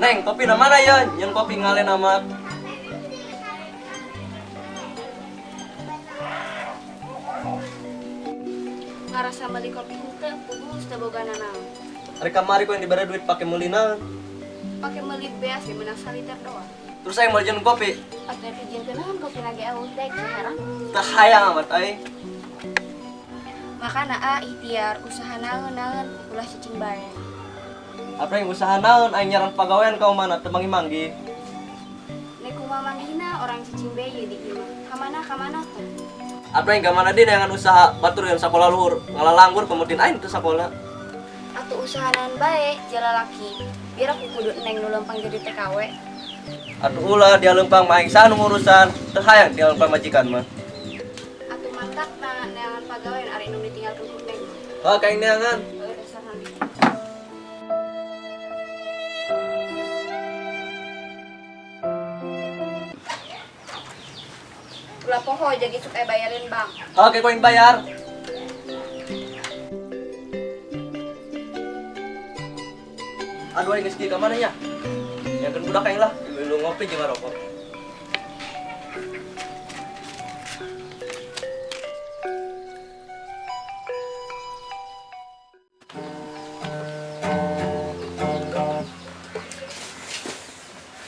Neng, kopi na mana ya? Nyen kopi ngalen amat. Ngarasa meuli kopi henteu, puguh teu boga nanaon. Ari kamari ku yang dibere duit pake meuli naon? Pake meuli beas ge meunang saliter doang. Terus aing meuli jeung kopi. Atuh dijieunkeun naon kopi lagi eueuh teh heran. Teu hayang amat aing. Makana ah ikhtiar usaha naon-naon ulah cicing bae. Apa yang usaha naon aing nyaran pagawean kau mana teu manggih-manggih. Nek kumaha manggihna orang cicing bae ye di imah. Kamana kamana teh? Apa yang gamana dia dengan usaha batur yang sekolah luhur ngalalanggur kemudian aing teu sakola. Atuh usaha naon bae jalalaki. Biar aku kudu neng nu lempang jadi TKW. Atuh ulah dia lempang mah aing saha nu ngurusan, teu hayang dia lempang majikan mah. Atuh mantakna neangan pagawean ari nu ditinggalkeun ku neng. Heuh ka aing neangan. Heuh dasarna. Ulah poho jadi suka bayarin bang. Oke, kau yang bayar. Aduh, aing geus ka mana nya? Yang kan budak aing lah, lu ngopi jeung ngarokok.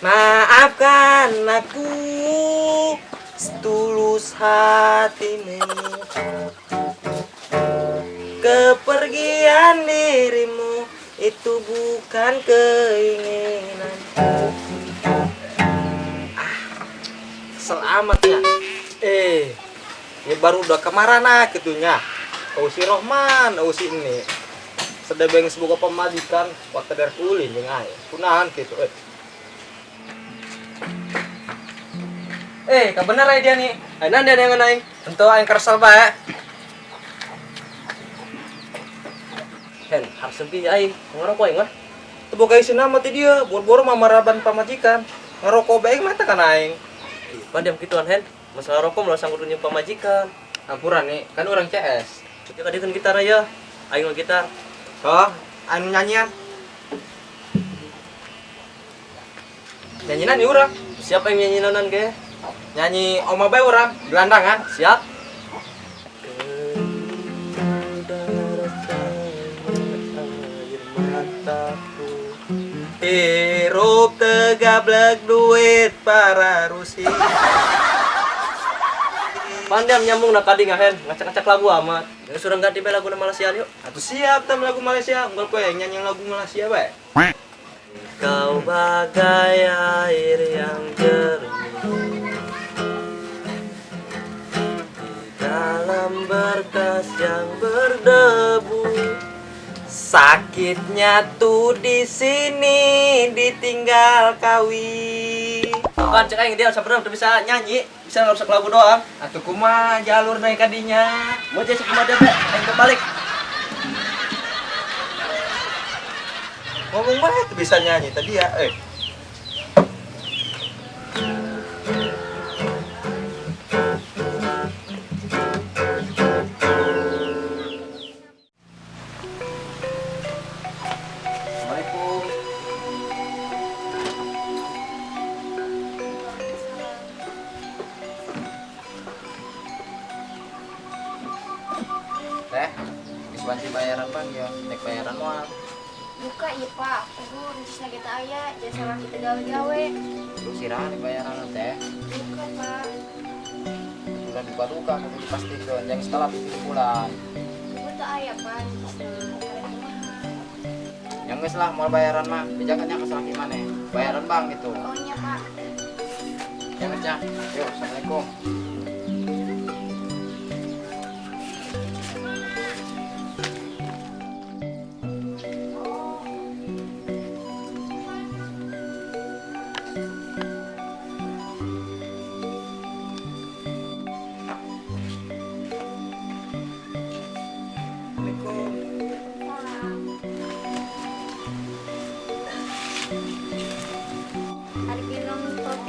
Maafkan aku setulus hatimu. Kepergian dirimu itu bukan keinginanku. Ah, kesel amat ya. Ini baru udah kemarin ah gitunya. Oh si Rohman, oh si ini. Sedebeng sebuah pemajikan waktu dari ulin jeung aing. Kunahan gitu. Kebenar ya dia nih. Aing dia yang aing. Tentu aing kersel bae. Hen, harus sempi aing. Ngerokok aing mah. Teu boga ieu nama teh dia, boro-boro mamaraban pamajikan. Ngerokok bae mata kan aing. Ih, pan diam kituan Hen. Masalah rokok malah sanggup nyieun pamajikan. Ampura nih, kan orang CS. Ya tadi kan gitar aja. Aing mah gitar. Oh, anu nyanyian. Nyanyian nih urang. Siapa yang nyanyi nanan ge? Nyanyi oma bae urang, gelandangan. Siap. Hirup tegablek duit para rusi. Pandam nyambung nak kadi ngahen, ngacak-ngacak lagu amat. Ya surang ganti bae lagu Malaysia yuk. Atuh siap tam lagu Malaysia, unggal kowe nyanyi lagu Malaysia bae. Kau bagai air yang jernih di dalam berkas yang berdebu. Sakitnya tuh di sini ditinggal kawin. Bukan cek aing dia sabar udah bisa nyanyi, bisa ngerusak lagu doang. Atuh kumaha jalur naik kadinya. Mau jadi kumaha dia aing kebalik. Ngomong banget bisa nyanyi tadi ya, Assalamualaikum. Teh, geus wanci bayaran pan ya, nek bayaran moal. Buka ieu Pak, kudu rencana kita aya jasa laki teu gawe-gawe. Terus sirah nek bayaran teh. Buka Pak. Bulan duka-duka kudu dipastikeun yang setelah 7 bulan. Kudu teu aya Pak, rencana karek kumaha. Yang geus lah moal bayaran mah, bejakannya ka salaki maneh. Bayaran bang gitu. Oh nya Pak. Yang geus nya. Yuk, assalamualaikum.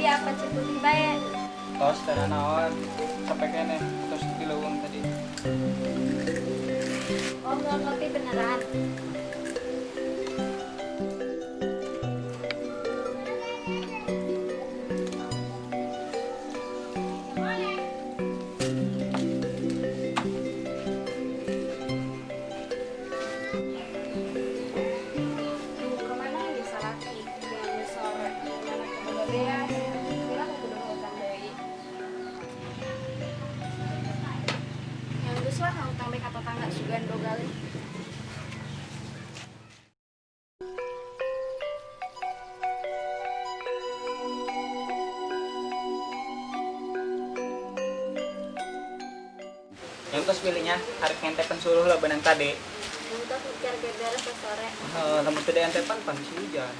Apa ciputih bae? Tos teh naon? Sampai kene tos di leuweung tadi. Oh, mau kopi beneran. Geus lah ngahutang bae ka tetangga sugan dogaleun. Yang tos pilihnya arek ngentepan suluh lah benang tadi. Untuk mikir ge beres sore. Heeh, lamun teu dientepan pan bisi hujan.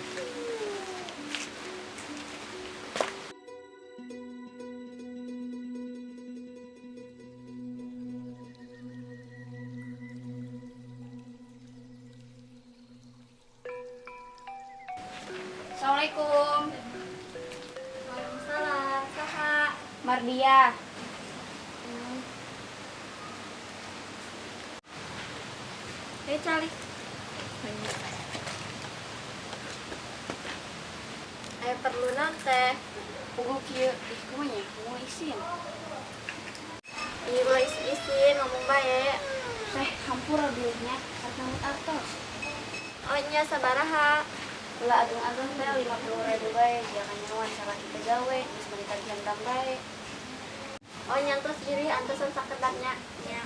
Assalamualaikum. Waalaikumsalam. Saha? Mardia. Ayo calik. Ayo perlu naon teh. Puguh kieu, ih kumaha nya? Kumaha isin? Ih ulah isin-isin ngomong bae. Teh hampura duitnya, arek nambut artos. Oh nya sabaraha? Ulah agung-agung teh 50.000 bae, jangan nyawan salah kita gawe, geus meuli tagihan bank bae. Oh nyantos diri antosan sakedapnya. Nya.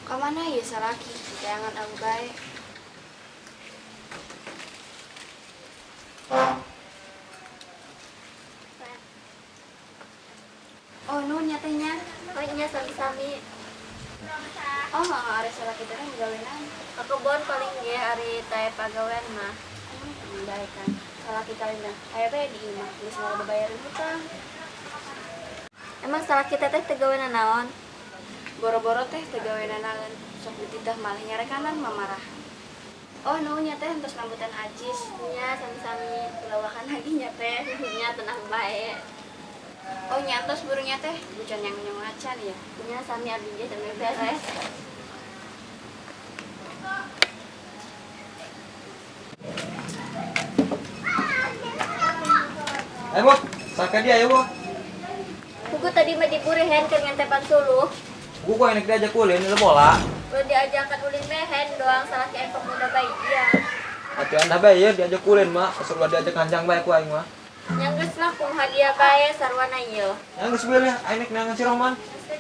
Ka mana ieu salaki? Tayangan aku bae. Oh, nuhun nya teh nya. Oh nya sami-sami. Oh, ari salaki teh kan gawe naon? Ka kebon paling ge ari teh pagawean mah. Baik kan. Salaki kalina. Aya bae di imah, geus moal babayarin hutang. Emang salaki teteh teu gawe naon? Boro-boro teh teu gawe nanaon, sok dititah malah nyarekanan mamarah. Oh, nuhun nya teh entos rambutan acis. Nya sami-sami. Ulawakan lagi nya teh. Nya tenang bae. Oh, nyantos burungnya teh, bucan yang nyong acan ya. Nya sami abdi ge sami beres. Ayo, Bos. Saka dia ayo, Bos. Pugu tadi mah diburihen keur ngentepan suluh. Gua kok enak diajak ulin itu bola. Ulah diajakan ulin mehen doang salaki aing pemuda bae dia. Atuh anda bae ya diajak ulin mah, asal ulah diajak hanjang bae ku aing mah. Nya geus lah kumaha dia bae sarwana ieu. Yang geus bilih aing nek neangan si Rohman. Geus.